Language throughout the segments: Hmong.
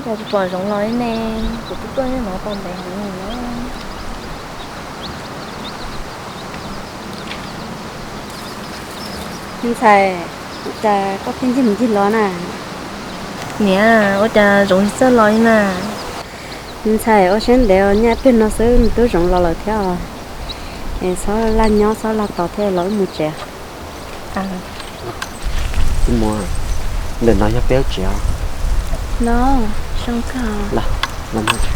Cas tsis pom Zoov los li ne, kuv twb tuaj nyob no tau ntev heev li na. Me ntxhais, ua cas koj pheej ncig mus ncig los na? Niam, ua cas Zoov tsis txawj los li na? Me ntxhais, ua siab ntev nyaj twg no xwb nws twb Zoov los lawm thiab os. Es txhob laj nyob txhob laj tos thiab, los wb mus tsev. Tus muam, ntawm no yog peb lub tsev os. No, zoo kawg. Los, los mus tsev.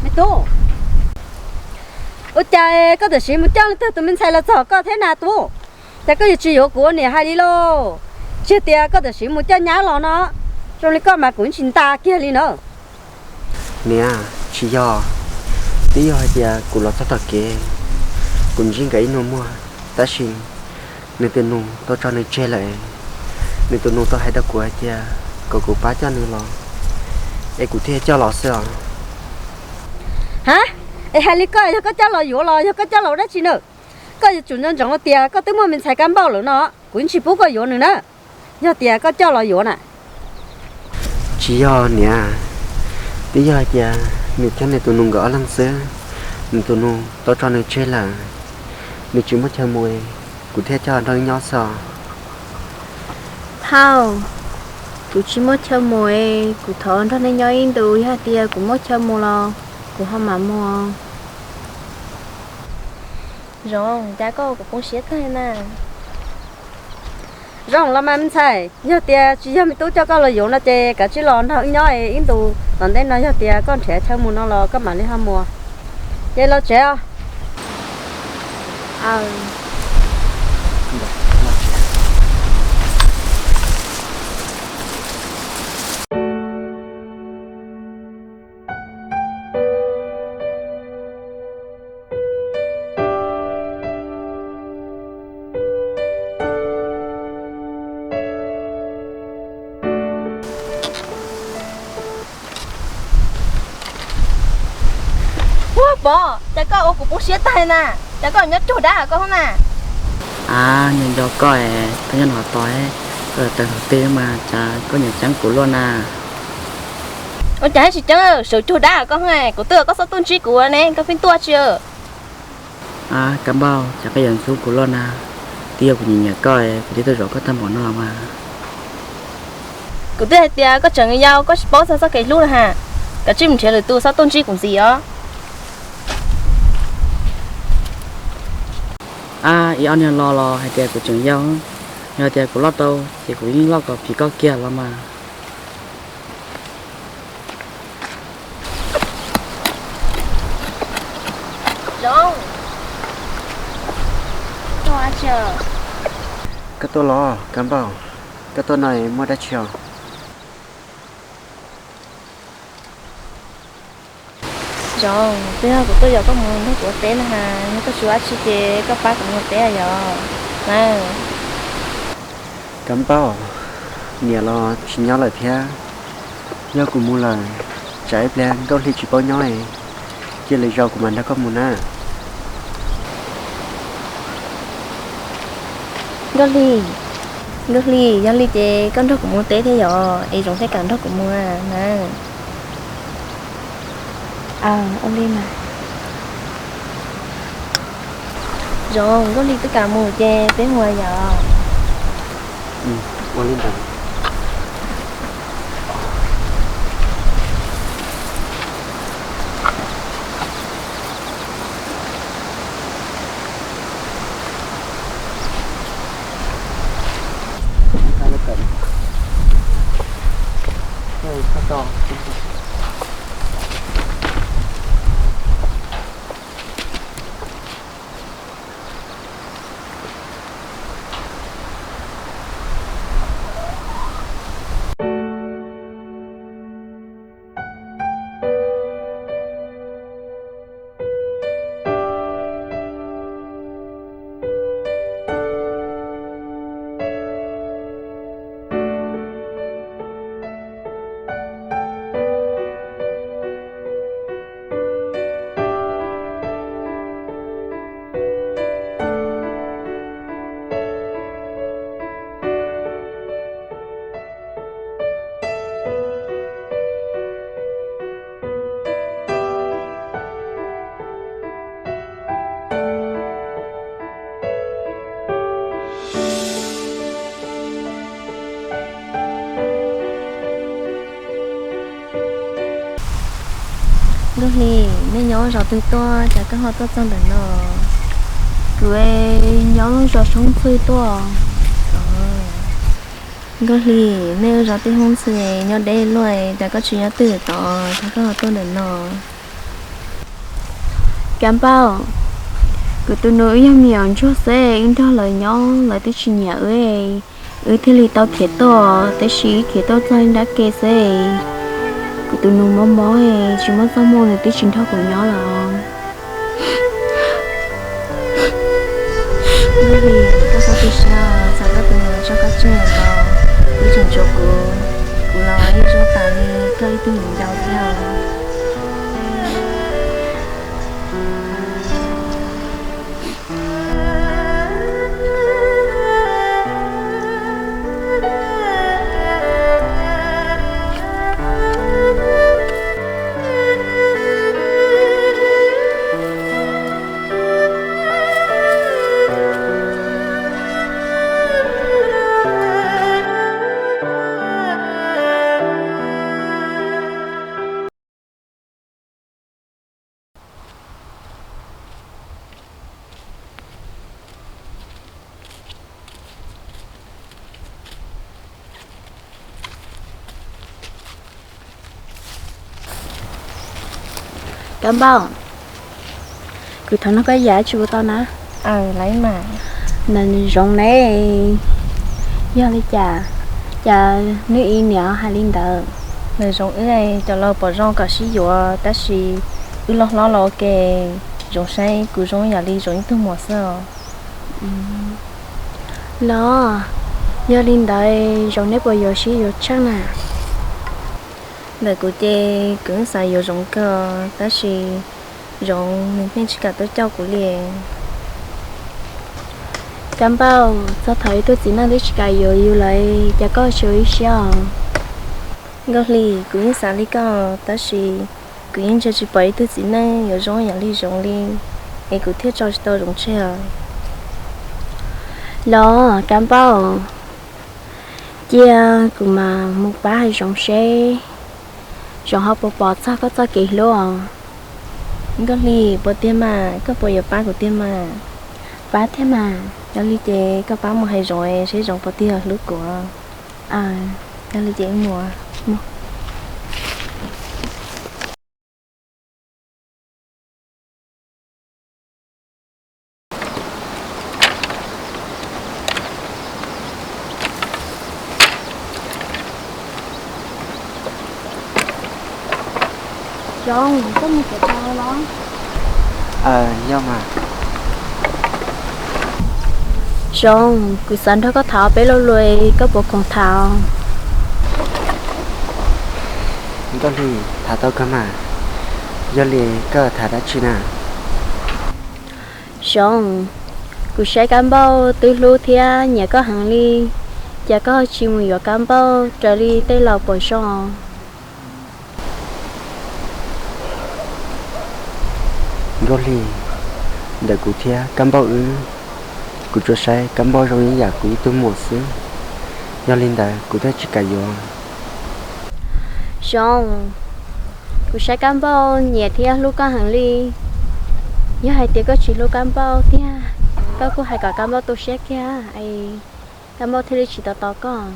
Me tub, ua cas koj tam sim mus coj leej twg tus me ntxhais los txog koj thiab na tub? Cas koj yuav tsis yuav kuv ua niam hais li lauj? Tsis tias koj tam sim mus coj nyab los no, zoo li koj mas kuv tsis nta kiag li na. Niam, tsis yog, twb yog hais tias kuv los txog tom kev, kuv ntsib nkawd ib nus muag, tab sis nws tus nus tau tso nws tseg lawm. Nws tus nus tau hais rau kuv hais tias kom kuv pab coj nws los, es kuv thiaj coj los xwb os. Ha, es hais li koj yog koj coj los yuav los yog koj coj los ua dab tsi na? Koj yuav tsum nco ntsoov tias koj twb muaj me ntxhais Kab Npauj lawm no, kuv yeej tsis pub koj yuav nws na, yog tias koj coj los yuav na. Tsis yog niam, twb yog hais tias nws thiab nws tus nus nkawd ob leeg xwb, nws tus nus tau tso nws tseg lawm, nws tsis muaj chaw mus, kuv thiaj coj nrog nyob xwb os. Phauj, kuv tsis muaj chaw mus, kuv thov nrog nej nyob ib ntus, yog tias kuv muaj chaw mus los kuv ho mam mus. Zoov, cas koj ua kuv poob siab tag na. Zoo los mas me ntxhais, yog tias tsis yog me tub coj koj los yuav no ces kav tsij los nrog wb nyob ib ntus, tom ntej no yog tias koj nrhiav chaw mus no los koj mam li ho mus. Ces los tsev os. Ua Pov, cas koj ua kuv poob siab tag na, cas koj nyob cuag dab koj hov na. A, nco nco koj, koj nyob no tos, koj tawm thaum twg mas cas koj nyiam ceeb kuv luaj na. Ua cas tsis ceeb, sawv cuag dab koj hov, kuv twb kom koj txhob tuaj ntsib kuv ne, koj pheej tuaj tsi. A, Kab Npauj, cas koj yuav ntxub kuv luaj na, twb yog kuv nyiam nyiam koj, kuv thiaj tuaj zov koj tag npaum no los mas. Kuv twb hais tias koj tseem yau koj tsis paub txog txoj kev hlub na has, kav tsij mus nrhiav lwm tus txhob tuaj ntsib kuv ntxiv os. A, ib ob niag lo los hais tias kuv tseem yau, yog tias kuv loj tau ces kuv yeej loj kom phim koj kiag los mas. Zoov, koj tuaj los Kab Npauj, koj tuaj no muaj dab tsi os? Zoov, twb yog kuv tuaj yos koj mus nrog kuv ua teb na has, yog koj tsis ua dab tsi ces koj pab kuv mus ua teb yom. Kab Npauj, niam los tsis nyob lawm thiab, yog kuv mus lawm, tsam ib pliag Nkauj Hli tsis paub nyob, cia li zaum kuv mam nrog koj mus na. Nkauj Hli, Nkauj Hli, yog li ces koj nrog kuv mus ua teb thiab yom, es Zoov thiaj kam nrog kuv mus na. Ua li mas. Zoov, Nkauj Hli twb kam mus ces peb mus yom. Ua li ntawd. Hli, nej nyob zos twg tuaj, cas koj ho tuaj txog ntawm no? Kuv nyob lub zos Soob Ntxhw tuaj. Nkauj Hli, nej zos twb Soob Ntxhw nyob deb luaj, cas koj tsis nyob twg tod, cas koj ho tuaj ntawm no? Kab Npauj, kuv tus nus wb yog me nyuam ntsuag xwb, wb nrog lawv nyob lawv twb tsis nyiam wb, wb thiaj li tau khiav tuaj, tab sis wb khiav tuaj txog nrab ke xwb, kuv tus nus mob mob, tsis muaj txoj hmoo, nws twb tsis nrog kuv nyob lawm. Nkauj Hli, koj txhob tu siab, txawm koj tus nus tso koj tseg los, wb tseem tshuav kuv, kuv los yeej zoo tas li koj ib tug niam ncaus thiab. Kab Npauj, kuv thov nug koj yam tsis ua tau na. Zoov ne, yog li cas, cas neb ib niam hais li ntawd? Nws Zoov wb cov laus pom zoo kom sib yuav, tab sis wb loj hlob los ua ke, Zoov saib kuv zoo yam li Zoov ib tug muam xwb os. Los, yog li ntawd Zoov neb puas yuav sib yuav tshaj na? Ntawm kuv ces kuv yeej xav yuav Zoov kawg, tab sis Zoov nws pheej tsis kam tuaj coj kuv li. Kab Npauj, txog thaum ib tug txiv neej twb tsis kam yuav yus lawm, cas koj tsis ua ib siab os? Nkauj Hli, kuv yeej xav li koj, tab sis kuv yeej ntsia tsis pom ib tug txiv neej yuav zoo yam li Zoov li, es kuv thiaj tso tsis tau Zoov tseg os. Los Kab Npauj, cia kuv mam mus pab hais Zoov seb Zoov ho puas pom txog koj txoj kev hlub os. Nkauj Hli, puas tiag mas, koj puas yuav pab kuv tiag mas? Pab tiag mas. Yog li ces koj pab mus hais Zoov seb Zoov puas tiag hlub kuv. Yog li ces mus. Zoov, koj mus kev tau los? Yog mas. Zoov, kuv xav nrog koj tham peb lo lus, koj puas khoom tham? Nkauj Hli, tham tau kawg mas. Yog li koj tham dab tsi na? Zoov, kuv saib Kab Npauj twb hlub thiab nyiam koj heev li, cas koj tsis mus yuav Kab Npauj raws li tej laus pom zoo? Nkauj Hli, ntawm kuv thiab Kab Npauj wb, kuv tsuas saib Kab Npauj zoo ib yam kuv ib tug muam xwb, yog li ntawd kuv thiaj tsis kam yuav. Zoov, kuv saib Kab Npauj nyiam thiab hlub koj heev li. Yog hais tias koj tsis hlub Kab Npauj tiag, koj kuj hais kom Kab Npauj tu siab kiag, Kab Npauj thiaj li tsis tos tos koj.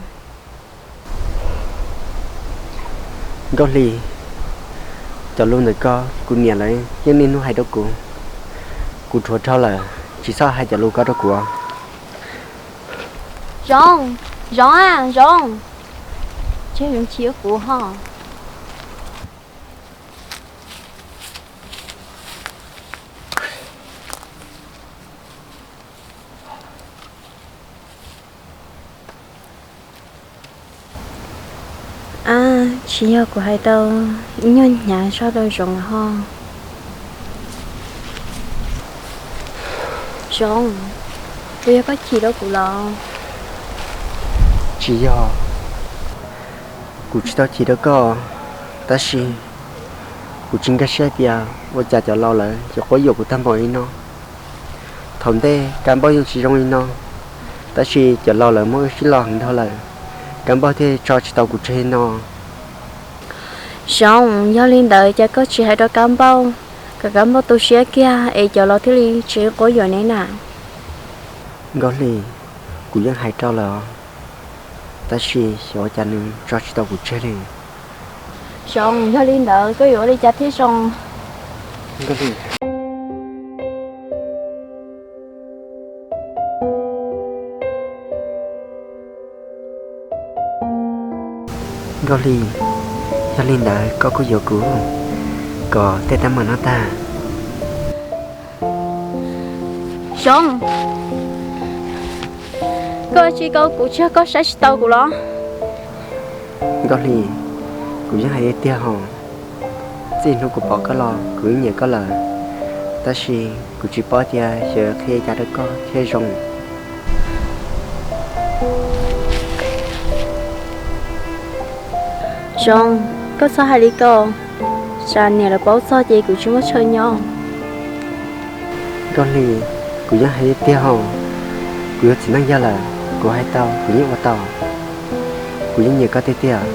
Nkauj Hli, cov lus ntawm koj kuv niam lawv yeej niaj hnub hais rau kuv. Kuv rhuav dhau lawm, tsis txhob hais cov lus ko rau kuv. Zoov, Zoov a, Zoov, tseg Zoov tsis yuav kuv ho. Ab, tsis yog kuv hais tau ib nyuag hnyav zog rau Zoov ho. Zoov, puas yog koj chim rau kuv los? Tsis yog, kuv tsis tau chim rau koj, tab sis kuv tsis nkag siab tias ua cas cov laus lawv yuav quab yuam kuv tag npaum li no. Thaum ntej Kab Npauj yeej tsis zoo li no, tab sis cov laus lawv muab wb sib los heev dhau lawm, Kab Npauj thiaj tso tsis tau kuv tseg li no. Zoov, yog li ntawd cas koj tsis hais rau Kab Npauj, kom Kab Npauj tu siab kiag es cov laus thiaj li tsis quab yuam neb na? Nkauj Hli, kuv yeej hais rau lawm os, tab sis xyov ua cas nws tso tsis tau kuv tseg li. Zoov, yog li ntawd koj yuav ua li cas thiaj zoo? Nkauj Hli, Nkauj Hli, yog li ntawd koj kuj yuav kuv kom tej teeb meem no tag. Zoov, koj tsis kau kuv tsis yog koj saib tsis tau kuv los? Nkauj Hli, kuv yeej hais tiag tiag hos, txij hnub kuv pom koj los kuv yeej nyiam koj lawm, tab sis kuv tsis paub tias xyov qhia cas rau koj thiaj zoo. Zoov, koj txhob hais li ko, tsam niam lawv paub txog ces kuv tsis muaj chaw nyob. Nkauj Hli, kuv yeej hais tiag tiag hos, kuv yog txiv neej yawg lawm, kuv hais tau kuv yeej ua tau, kuv yeej nyiam koj tiag tiag.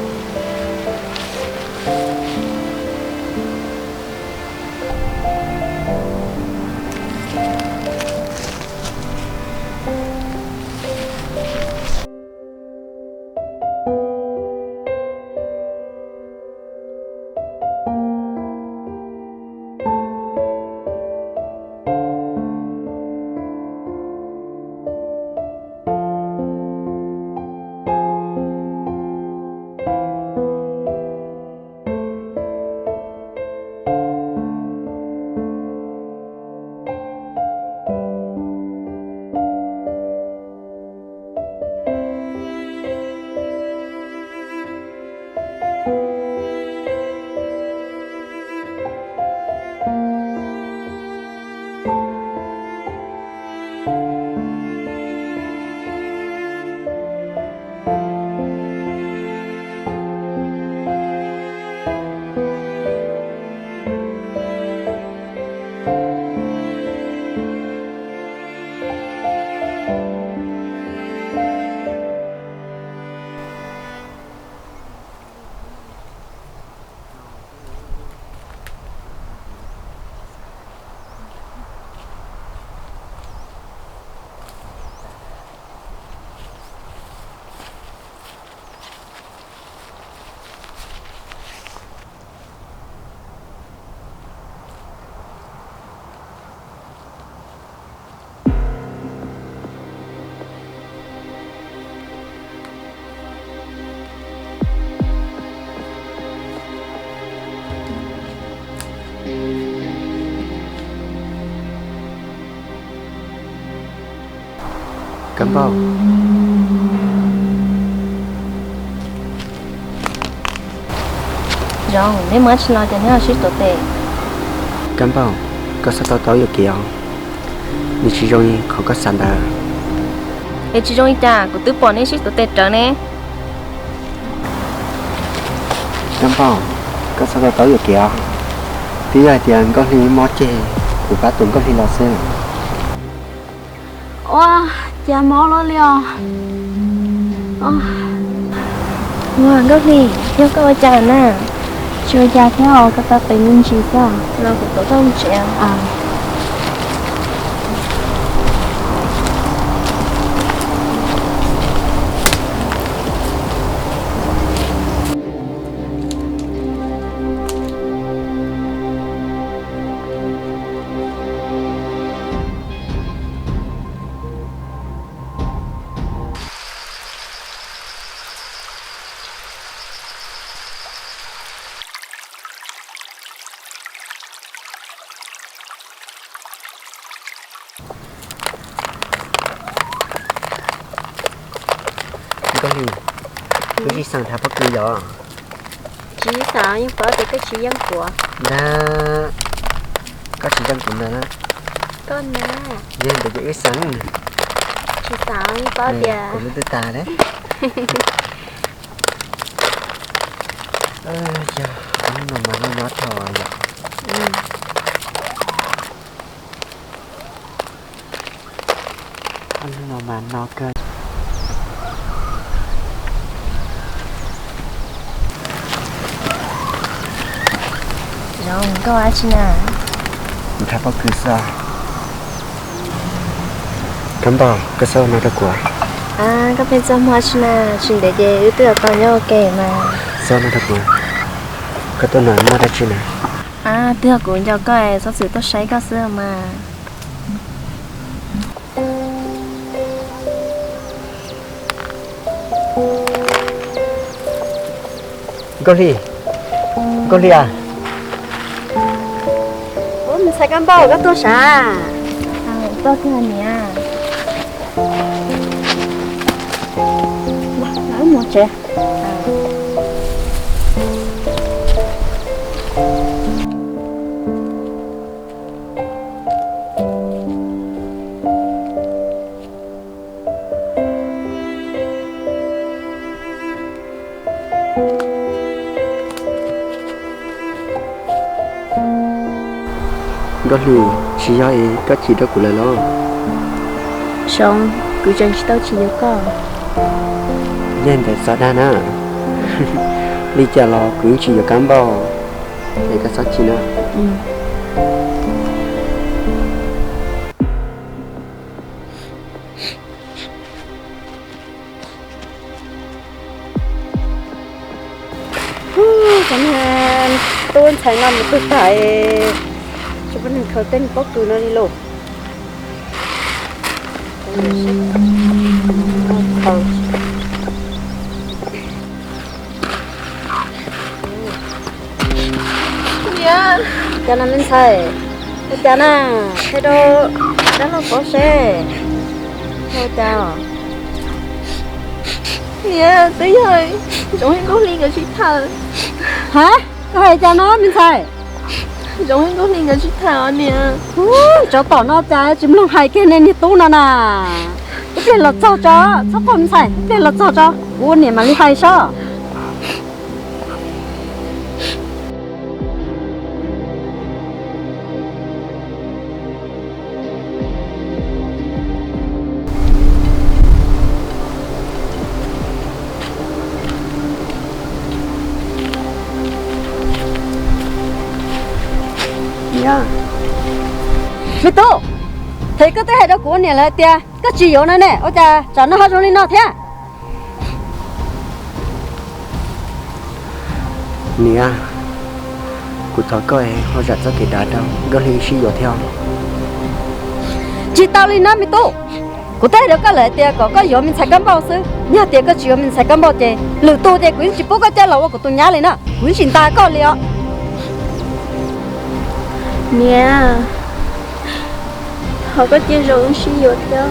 Kab Npauj. Zoov, neb mus tsis los ces neb ho sib tuav tes. Kab Npauj, koj txhob tau tau yuam kev os. Nws tsis zoo li qhov koj xav ntawd. Es tsis zoo li cas, kuv twb pom neb sib tuav tes rawv ne. Kab Npauj, koj txhob tau tau yuam kev os. Twb yog hais tias Nkauj Hli mob ces kuv pab tua Nkauj Hli los xwb. Ua cas mob loj li os. Ua, Nkauj Hli, yog koj ua cas na? Tsis ua cas thiab os, koj tau qiv me ntsis xwb. Los kuv tuav koj mus tsev. Nkauj Hli, koj tsis xav tham pob kws yom? Tsis xav, yeej paub tias koj tsis yeej kuv. Ntag, koj tsis yeej kuv ntag na. Koj na. Yog ntawd ces wb xav. Tsis xav, yeej paub tias kuv lub twb tag lawm. Yog, hnub no mas noj nyob thaum yom. Hnub no mas no kawg. Koj ua dab tsi na? Nthav pob kws xwb. Kab npauj, koj txhob ua no rau kuv. Koj pheej txaj muag tsi na, tsis ntev ces wb twb yuav tau nyob ua ke mas. Txhob ua no rau kuv. Koj tuaj no muaj dab tsi na? Twb yog kuv nco koj es txhob txwm tuaj saib koj xwb mas. Nkauj Hli, Nkauj Hli a. Ub, me ntxhais Kab Npauj, koj tuaj sav? Tuaj kiag niam. Mus tsev. Nkauj Hli, tsis yog es koj chim rau kuv lawm los? Zoo, kuv tseem tsis tau chim yuav koj. Yog li ntawd txhob dag na. Li cas los kuv yeej tsis yuav Kab Npauj, es koj txhob chim na. Cov niag tub ntxhais no mus tug tag, tsis pub nws khaws tej pob kws no li lauj. Niam, cas no me ntxhais, ua cas na, qhia rau dab laug paub seb yog ua cas. Niam, twb yog Zoov thiab Nkauj Hli nkawd sib tham. Ha, koj hais cas no me ntxhais? Zoov thiab Nkauj Hli nkawd sib tham os niam. Tsov tom no cas tsis mloog hais kiag nej niag tub no na. Ib pliag los txog tso, txhob quaj me ntxhais, ib pliag los txog tso, kuv ua niam mam li hais sob. Niam, me tub, thaum koj twb hais rau kuv ua niam lawm tias koj tsis yuav no ne, ua cas tsam no ho zoo li no thiab? Niam, kuv thov koj ho zam txoj kev dav rau Nkauj Hli sib yuav thiab. Tsis tau li na me tub, kuv twb hais rau koj lawm tias kom koj yuav me ntxhais Kab Npauj xwb. Yog tias koj tsis yuav me ntxhais Kab Npauj ces lwm tus ces kuv yeej tsis pub koj coj los ua kuv tus nyab li na, kuv yeej tsis nta koj li os. Niam, thov koj cia Zoov sib yuav thiab.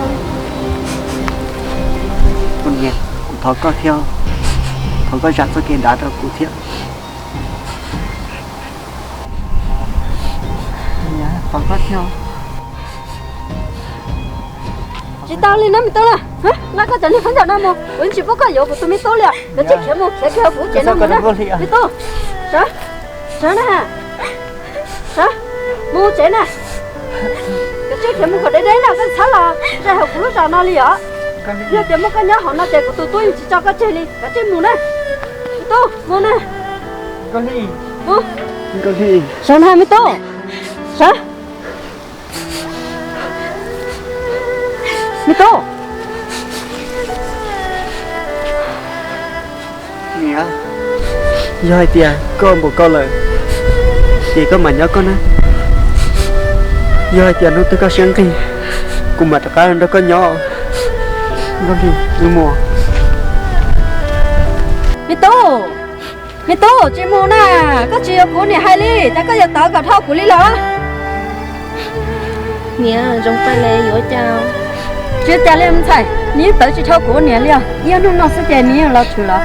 Kuv niam, kuv thov koj thiab, thov koj zam txoj kev dav rau kuv thiab. Niam, thov koj thiab. Tsis tau li na me tub na, nqa koj cov niag khaub ncaws no mus, kuv yeej tsis pub koj yuav kuv tus me tub li os. Koj tsij khiav mus, khiav kiag hauv kuv tsev no mus na me tub. Sawv, sawv na, sawv, mus tsev na. Koj tsij khiav mus kom deb deb na, koj txhob los zais hauv kuv lub zos no li os. Yog tias muaj koj nyob hauv no ces kuv tus tub yeej tsis tso koj tseg li, koj tsij mus na. Me tub, mus na. Sawv na me tub, sawv. Me tub. Niam, yog hais tias koj npaum koj lawm, ces koj mam nyob koj na. Yog hais tias hnub twg koj siab nqig, kuv mam rov qab nrog koj nyob. Nkauj Hli, wb mus. Me tub, me tub, tsis mus na, koj tsis yuav kuv niam hais li, cas koj yuav tawv kom dhau kuv li los? Niam, Zoov pais li yuav cas? Tsis ua cas li me ntxhais, nws yeej tawv tsis dhau kuv niam li os, ib ob hnub no xwb ces nws yeej los tshwm lawm.